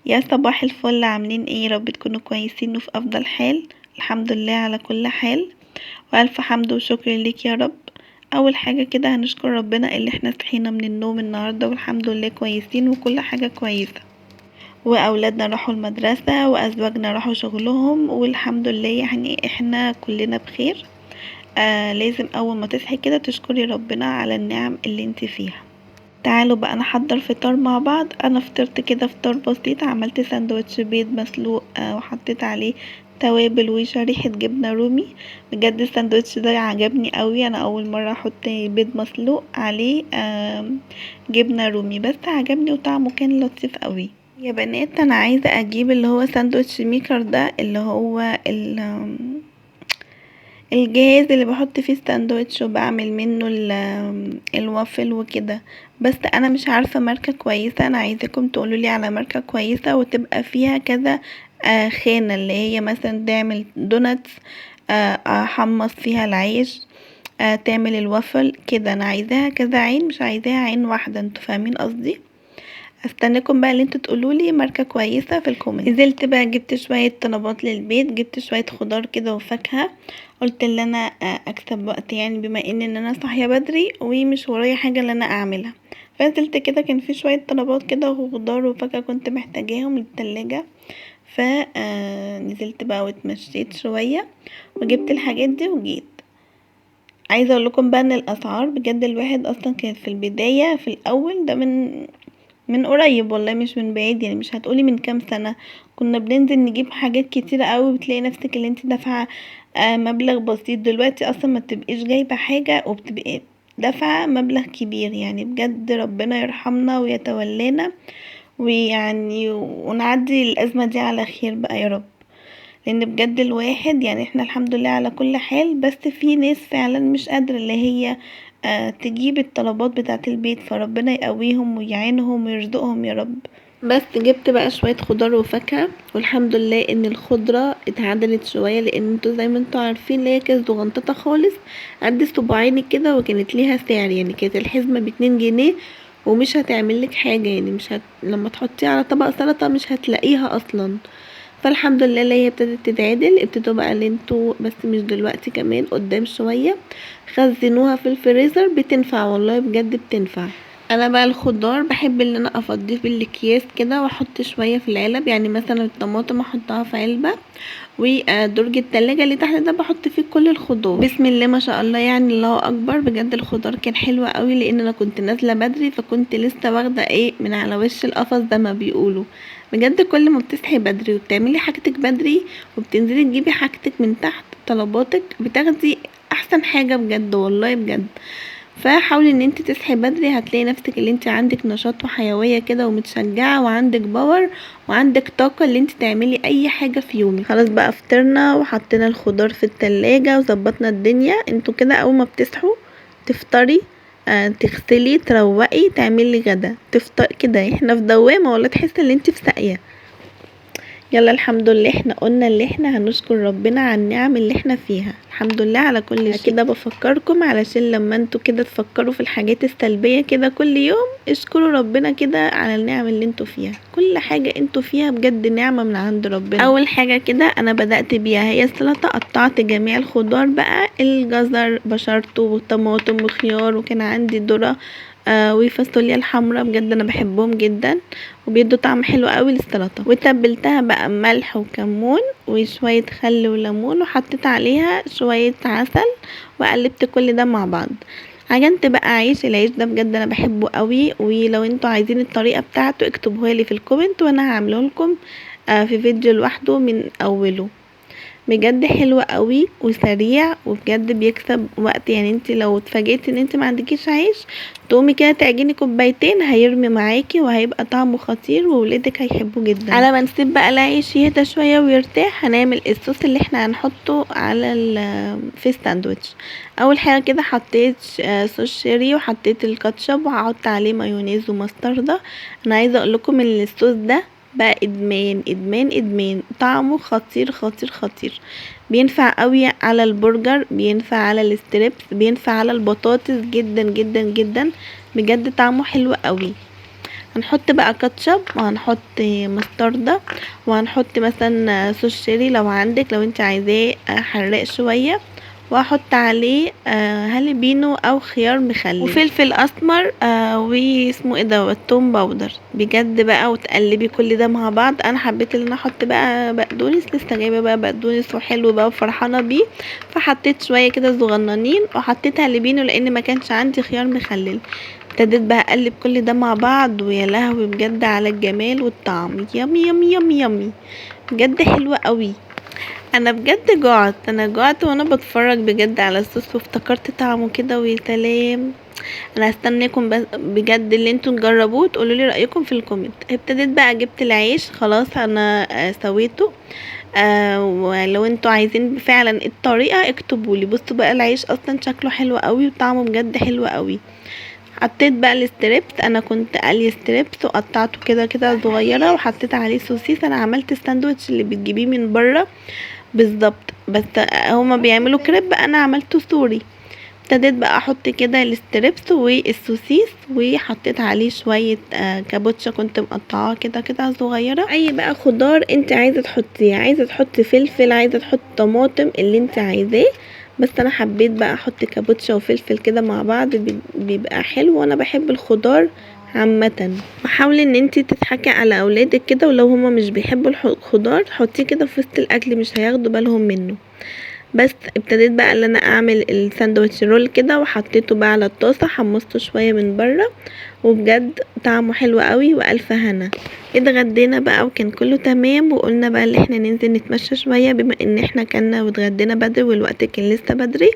يا صباح الفل، عاملين ايه؟ يا رب تكونوا كويسين وفي افضل حال. الحمد لله على كل حال، والف حمد وشكر ليك يا رب. اول حاجة كده هنشكر ربنا اللي احنا صحينا من النوم النهاردة والحمد لله كويسين وكل حاجة كويسة، واولادنا راحوا المدرسة وازواجنا راحوا شغلهم والحمد لله، احنا كلنا بخير. لازم اول ما تصحي كده تشكري ربنا على النعم اللي انت فيها. تعالوا بقى نحضر فطار مع بعض. انا فطرت كده فطار بسيط، عملت ساندوتش بيض مسلوق، وحطيت عليه توابل وشريحة جبنة رومي. بجد الساندوتش ده عجبني قوي، انا اول مرة احط بيض مسلوق عليه، جبنة رومي، بس عجبني وطعمه كان لطيف قوي. يا بنات انا عايزة اجيب اللي هو sandwich maker ده، اللي هو الجهاز اللي بحط فيه الساندوتش وبعمل منه الوافل وكده، بس انا مش عارفة ماركة كويسة. انا عايزاكم تقولوا لي على ماركة كويسة وتبقى فيها كذا، خانة، اللي هي مثلا تعمل donuts، احمص فيها العيش، تعمل الوافل كده. انا عايزاها كذا عين، مش عايزاها عين واحدة، انتوا فاهمين قصدي؟ استناكم بقى اللي انتوا تقولوا لي ماركة كويسة في ال comment. نزلت بقى جبت شوية طلبات للبيت، جبت شوية خضار كده وفاكهة. قلت ان انا، اكسب وقت، بما ان انا صاحية بدري ومش ورايا حاجة اللي انا اعملها. فنزلت كده، كان في شوية طلبات كده وخضار وفاكهة كنت محتاجاهم للتلاجة، نزلت بقى واتمشيت شوية وجبت الحاجات دي وجيت. عايزة اقول لكم بقى ان الاسعار بجد الواحد اصلا كانت في البداية في الاول ده من قريب والله، مش من بعيد، مش هتقولي من كام سنة، كنا بننزل نجيب حاجات كتيرة قوي وبتلاقي نفسك اللي انت دافعة، مبلغ بسيط. دلوقتي اصلا ما بتبقيش جايبة حاجة وبتبقي دافعة مبلغ كبير. بجد ربنا يرحمنا ويتولانا ونعدي الأزمة دي على خير بقى يا رب، لأن بجد الواحد احنا الحمد لله على كل حال، بس في ناس فعلا مش قادرة اللي هي، تجيب الطلبات بتاعة البيت، فربنا يقويهم ويعينهم ويرزقهم يا رب. بس جبت بقى شوية خضار وفاكهة، والحمد لله ان الخضرة اتعدلت شوية، لان انتوا زي ما انتوا عارفين اللي هي كانت صغنططة خالص قد صباعيني كده، وكانت ليها سعر، كانت الحزمة باتنين جنيه ومش هتعمل لك حاجة، مش لما تحطيها على طبق سلطة مش هتلاقيها اصلا. فالحمد لله اللي هي ابتدت تتعدل. ابتدوا بقى اللي انتوا بس مش دلوقتي، كمان قدام شوية خزنوها في الفريزر، بتنفع والله بجد بتنفع. انا بقى الخضار بحب ان انا افضيه في الاكياس كده واحط شوية في العلب، مثلا الطماطم احطها في علبة، ودرج التلاجة اللي تحت ده بحط فيه كل الخضار. بسم الله ما شاء الله، الله اكبر، بجد الخضار كان حلو قوي، لان انا كنت نازلة بدري فكنت لسه واخدة من على وش القفص ده ما بيقولوا. بجد كل ما بتصحي بدري وبتعملي حاجتك بدري وبتنزلي تجيبي حاجتك من تحت طلباتك، بتاخدي احسن حاجة بجد والله بجد. فحاولي ان انت تصحي بدري، هتلاقي نفسك اللي انت عندك نشاط وحيوية كده ومتشجعة وعندك باور وعندك طاقة اللي انت تعملي اي حاجة في يومك. خلاص بقى فطرنا وحطينا الخضار في التلاجة وظبطنا الدنيا. انتوا كده اول ما بتصحوا تفطري، تغسلي، تروقي، تعملي غدا، تفطر كده، احنا في دوامة والله، تحسي ان انت في ساقية. يلا الحمد لله احنا قلنا اللي احنا هنشكر ربنا على النعم اللي احنا فيها، الحمد لله على كل شيء. كده بفكركم علشان لما انتوا كده تفكروا في الحاجات السلبية كده كل يوم، اشكروا ربنا كده على النعم اللي انتوا فيها. كل حاجة انتوا فيها بجد نعمة من عند ربنا. اول حاجة كده انا بدأت بيها هي السلطة. قطعت جميع الخضار بقى، الجزر بشرته والطماطم وخيار، وكان عندي ذرة، وفاصوليا الحمراء، بجد انا بحبهم جدا وبيدوا طعم حلو قوي للسلطه. وتبلتها بقى ملح وكمون وشويه خل وليمون، وحطيت عليها شويه عسل وقلبت كل ده مع بعض. عجنت بقى عيش. العيش ده بجد انا بحبه قوي، ولو انتوا عايزين الطريقه بتاعته اكتبوها لي في ال comment وانا هعمله لكم، في فيديو لوحده من اوله. بجد حلو قوي وسريع وبجد بيكسب وقت. انت لو اتفاجئتي ان انت ما عندكيش عيش، تقومي كده تعجني كوبايتين هيرمي معاكي وهيبقى طعمه خطير وولادك هيحبوه جدا. على ما نسيب بقى العيش يهدى شويه ويرتاح، هنعمل الصوص اللي احنا هنحطه على في الساندوتش. اول حاجه كده حطيت، صوص شيري وحطيت الكاتشب وهحط عليه مايونيز ومستردة. انا عايزه اقول لكم ان الصوص ده بقى ادمان ادمان ادمان، طعمه خطير خطير خطير. بينفع قوي على البرجر، بينفع على ال strips، بينفع على البطاطس جدا جدا جدا، بجد طعمه حلو قوي. هنحط بقى كاتشب، وهنحط مستردة، وهنحط مثلا صوص شيري لو عندك، لو انت عايزاه حراق شوية، وهحط عليه هالبينو او خيار مخلل وفلفل اسمر، واسمه ايه دوت توم powder بجد بقى. وتقلبي كل ده مع بعض. انا حبيت ان انا احط بقى بقدونس، لسه جايبه بقى بقدونس وحلو بقى وفرحانه بيه، فحطيت شوية كده صغننين، وحطيت هالبينو لان ما كانش عندي خيار مخلل. ابتديت بقى اقلب كل ده مع بعض، ويا لهوي بجد على الجمال والطعم، yummy yummy yummy yummy بجد حلوة قوي. انا بجد جعت، انا جعت وانا بتفرج بجد على الصوص، وافتكرت طعمه كده، ويا سلام. انا هستناكم بجد اللي انتوا تجربوه تقولوا لي رايكم في ال comment. ابتديت بقى جبت العيش خلاص انا سويته، ولو انتوا عايزين فعلا الطريقة اكتبوا لي. بصوا بقى العيش اصلا شكله حلو قوي وطعمه بجد حلو قوي. حطيت بقى ال strips، انا كنت قاليه strips وقطعته كده كده صغيرة، وحطيت عليه سوسيس. انا عملت الساندوتش اللي بتجيبيه من بره بالظبط، بس هما بيعملوا كريب، انا عملته سوري. ابتديت بقى احط كده ال strips والسوسيس، وحطيت عليه شوية كابوتشا كنت مقطعاه كده كده صغيرة. اي بقى خضار انت عايزه تحطيه، عايزه تحطي فلفل، عايزه تحطي طماطم، اللي انت عايزاه، بس انا حبيت بقى احط كابوتشا وفلفل كده مع بعض، بيبقى حلو، وانا بحب الخضار عامة. وحاولي ان انتي تضحكي على اولادك كده، ولو هما مش بيحبوا الخضار حطيه كده في وسط الاكل، مش هياخدوا بالهم منه. بس ابتديت بقى ان انا اعمل الساندوتش roll كده، وحطيته بقى على الطاسه، حمصته شوية من بره، وبجد طعمه حلو قوي، والف هنا. اتغدينا بقى وكان كله تمام، وقلنا بقى ان احنا ننزل نتمشى شوية، بما ان احنا كنا واتغدينا بدري والوقت كان لسه بدري،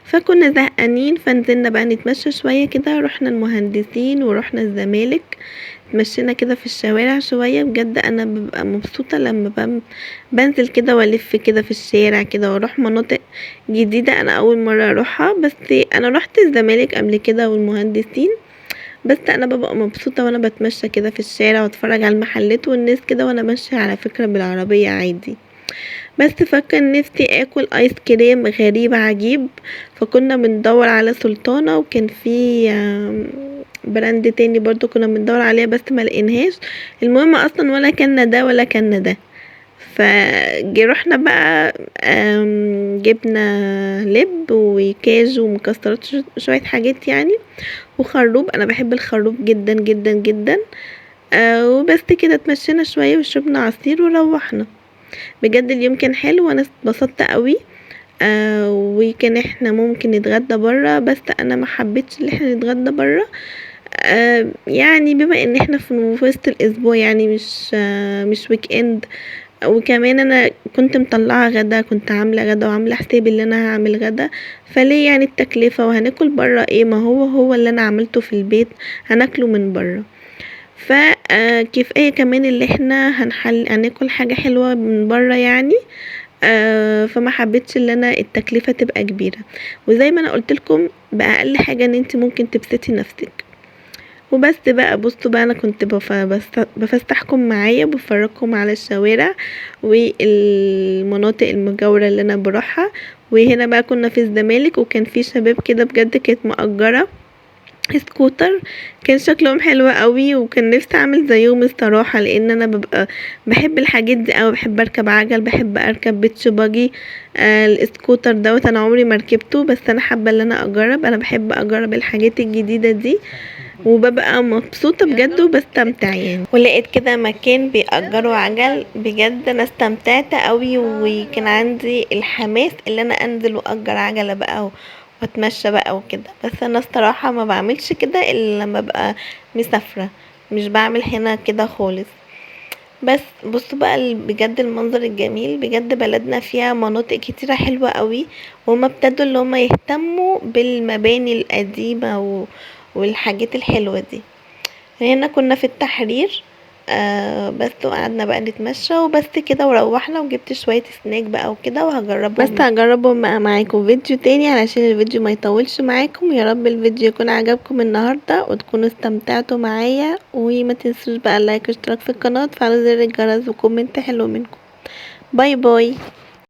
فكنا زهقانين، فنزلنا بقى نتمشى شوية كده. رحنا المهندسين ورحنا الزمالك، اتمشينا كده في الشوارع شوية. بجد انا ببقى مبسوطة لما بنزل كده والف كده في الشارع كده، واروح مناطق جديدة انا اول مرة اروحها. بس انا روحت الزمالك قبل كده والمهندسين، بس انا ببقى مبسوطة وانا بتمشى كده في الشارع واتفرج على المحلات والناس كده، وانا ماشية على فكرة بالعربية عادي. بس فكان نفسي اكل ايس كريم غريب عجيب، فكنا بندور على سلطانة، وكان في brand تاني برضو كنا بندور عليها بس ما لقيناهاش. المهم اصلا ولا كنا ده ولا كنا ده، فروحنا بقى جبنا لب وكاجو ومكسرات شوية حاجات يعني، وخروب. انا بحب الخروب جدا جدا جدا. وبس كده اتمشينا شوية وشربنا عصير وروحنا. بجد اليوم كان حلو وانا اتبسطت قوي. وكان احنا ممكن نتغدى برا، بس انا ما حبيتش ان احنا نتغدى برا، يعني بما ان احنا في وسط الاسبوع، يعني مش weekend، وكمان انا كنت مطلعه غدا، كنت عامله غدا وعامله حسابي ان انا هعمل غدا، فليه يعني التكلفة وهناكل برا ايه؟ ما هو اللي انا عملته في البيت هناكله من برا. كفاية كمان اللي احنا هناكل حاجة حلوة من برا يعني، فما حبيتش ان انا التكلفة تبقى كبيرة. وزي ما انا قلت لكم باقل حاجة ان انت ممكن تبسطي نفسك. وبس بقى. بصوا بقى انا كنت بفسحكم معايا، بفرجكم على الشوارع والمناطق المجاورة اللي انا بروحها. وهنا بقى كنا في الزمالك، وكان في شباب كده بجد كانت مأجرة سكوتر، كان شكلهم حلو قوي، وكان نفسي اعمل زيهم الصراحة، لان انا ببقى بحب الحاجات دي قوي، بحب اركب عجل، بحب اركب beach buggy. السكوتر دوت انا عمري ما ركبته، بس انا حابة ان انا اجرب، انا بحب اجرب الحاجات الجديدة دي وببقى مبسوطة بجد وبستمتع يعني. ولقيت كده مكان بيأجروا عجل، بجد انا استمتعت قوي، وكان عندي الحماس اللي انا انزل واجر عجلة بقى واتمشى بقى وكده. بس انا الصراحة ما بعملش كده الا لما ببقى مسافرة، مش بعمل هنا كده خالص. بس بصوا بقى بجد المنظر الجميل، بجد بلدنا فيها مناطق كتيرة حلوة قوي، وهما ابتدوا اللي هما يهتموا بالمباني القديمة والحاجات الحلوة دي. هنا كنا في التحرير، بس وقعدنا بقى نتمشى وبس كده، وروحنا وجبت شوية سناك بقى وكده، وهجربهم، بس هجربهم بقى معاكم فيديو تاني علشان الفيديو ما يطولش معاكم. يا رب الفيديو يكون عجبكم النهاردة وتكونوا استمتعتوا معايا، وما تنسوش بقى ال like والاشتراك في القناة وتفعلوا زر الجرس و comment حلو منكم. bye bye.